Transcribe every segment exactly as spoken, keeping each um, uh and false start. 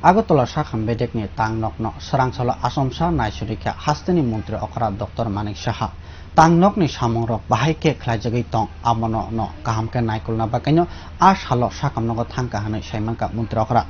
Agartala sakam bedekni tangnokno swrangsalo achomsa naisurikha hasteni montri okra Doctor Manik Saha. Tangnokni samungrok bahai khe khlaijagwi tong, abono no kaham khe naikolna bagwino a salo sakamnogo thangkha hwnwi saimankha montri okra.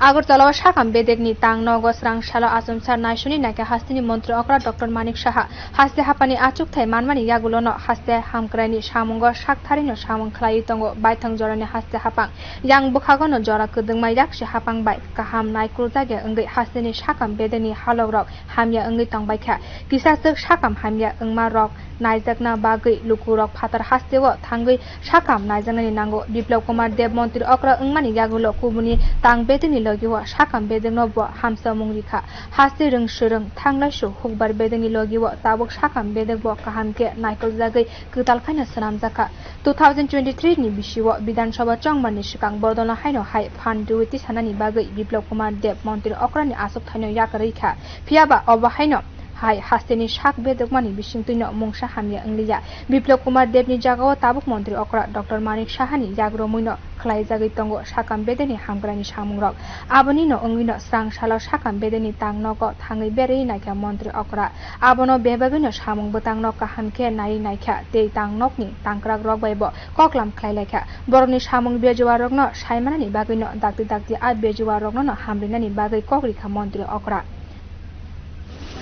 Agartala o sakam bedekni tangnogo swrangsalo achomsa naisuni naikha hasteni montri okra Doctor Manik Saha. Haste hapani achukthai manmani yagulono haste hamkraini samungo saktharino samung khlaiwi tongo baithang jorani haste hapang. Yang bwkhagono jora kwdwngma yaksi hapang bai kaham naikol jagya wngwi hasteni sakam bedekni halokrok hamya wngwi tongbaikha. Kisaswk sakam hamya wngma rok naijakna bagwi lukurok phatar hasteo thangwi sakam naijaknani nango. Biplab Kumar Deb montri okra wngmani yagulo kubuni tang bedekni logio sakam bedekno bo hamsamung rikha. Haste rwng swrwng thanglaisu hukbar bedekni logio tabuk sakam bedek bo kaham khe naikoljagwi kwtal khaino swnamjakha. Two thousand twenty-three ni bisio Bidhan Sabha chongmani swkang bodolno haino hai phan riwi tisanani bagwi Biplab Kumar Deb montri okrani achukthaino yakarwi kha. Phiyaba obo haino hai hasteni sak bedekmani bisingtwino mungsa hamya wngliya. Biplab Kumar Debni jagao tabuk montri okra Doctor Manik Sahani yagromuino khlaijagwi tongo sakam bedekni hamkraini samungrok. Abonino wngwino swrangsalo sakam bedekni tangnogo thangwi berwi naikha montri okra. Abono bebagwino samung bwtangno kaham khe naiwi naikha tei tangnokni tangkrakrok baibo koklam khlai laikha. Borokni samung bejuarokno saimanani bagwino dakti dakti a bejuarokno hamrinani bagwi kok rikha montri okra.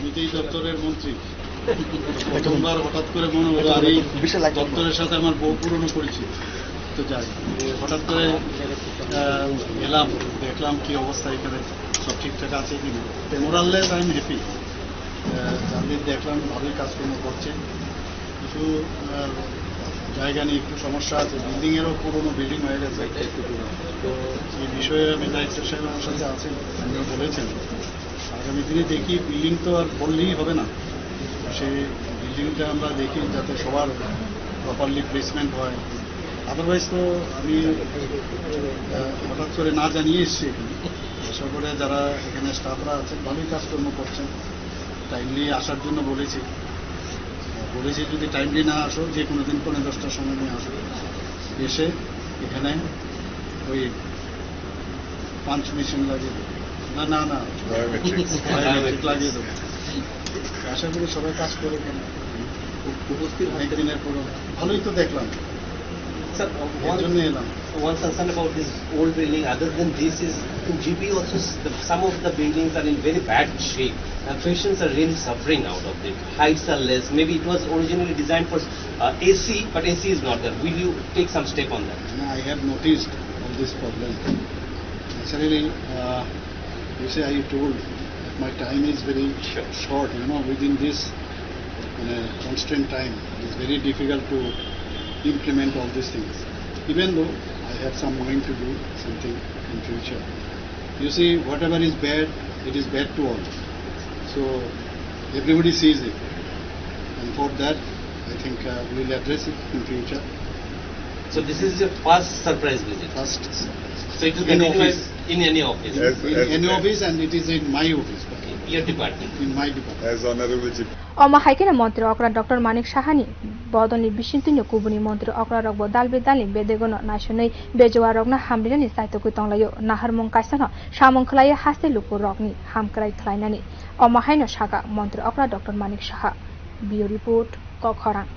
আমি তো এই দপ্তরের মন্ত্রী। প্রথমবার হঠাৎ করে মনে হলো, আমি দপ্তরের সাথে আমার বহু পুরনো পরিচিত। তো যাই, এ, হঠাৎ করে, আহ, এলাম, দেখলাম কি অবস্থা এখানে, সব ঠিকঠাক আছে কি না। মোরাললেস, আই এম হ্যাপি। আহ, যাদের দেখলাম ভালোই কাজকর্ম করছে। কিছু, আহ, জায়গা নিয়ে একটু সমস্যা আছে, বিল্ডিং এরও পুরনো বিল্ডিং হয়ে গেছে। তো এই বিষয়ে আমি ডাইরেক্টর সাহেব আমার সাথে আছেন, উনি বলেছেন আগামী দিনে দেখি বিল্ডিং তো আর বললেই হবে না, সেই বিল্ডিংটা আমরা দেখি যাতে সবার প্রপারলি প্লেসমেন্ট হয়। আদারওয়াইজ তো আমি, আহ, হঠাৎ করে না জানিয়ে এসেছি এখানে। আশা করে যারা এখানে স্টাফরা আছেন ভালোই কাজকর্ম করছেন। টাইমলি আসার জন্য বলেছি। বলেছি, যদি টাইমলি না আসো, যে কোনো দিন পৌনে দশটার সময় নিয়ে আসো। এসে এখানে ওই পাঞ্চ মেশিন লাগিয়ে দেবো। না, না, না। বায়োমেট্রিক। বায়োমেট্রিক লাগিয়ে দেবো। আশা করি সবাই কাজ করে এখানে। উপস্থিত অনেক দিনের পুরো। ভালোই তো দেখলাম। Sir, এর one, জন্য এলাম। One concern about this old building, other than this is, in G P also, s-, the, some of the buildings are in very bad shape. And patients are really suffering out of it. Heights are less. Maybe it was originally designed for, uh, A C, but A C is not there. Will you take some step on that? No, I have noticed all this problem. Naturally, uh, you see, I told that my time is very Sure. short, you know, within this, uh, constrained time, it is very difficult to implement all these things. Even though I have some mind to do something in future. You see, whatever is bad, it is bad to all. So everybody sees it. And for that, I think, uh, we will address it in future. So this is your first surprise visit? First surprise. So it will In continue office. In any office? As, In as any a office, and it is in my office. Your department? In my department. As Honorable Chief. Omo hai kheno montri okra Doctor Manik Sahani bodolni bisingtwino kubuni montri okra rokbo dalbi dalni bedegono naisunwi bejuarokno hamrinani chaitogwi tonglaio. Naharmung kaisano samung khlaiwi haste lukurokni hamkrai khlainani. Omo haino saka montri okra Doctor Manik Saha. Bureau Report, Kokhorang.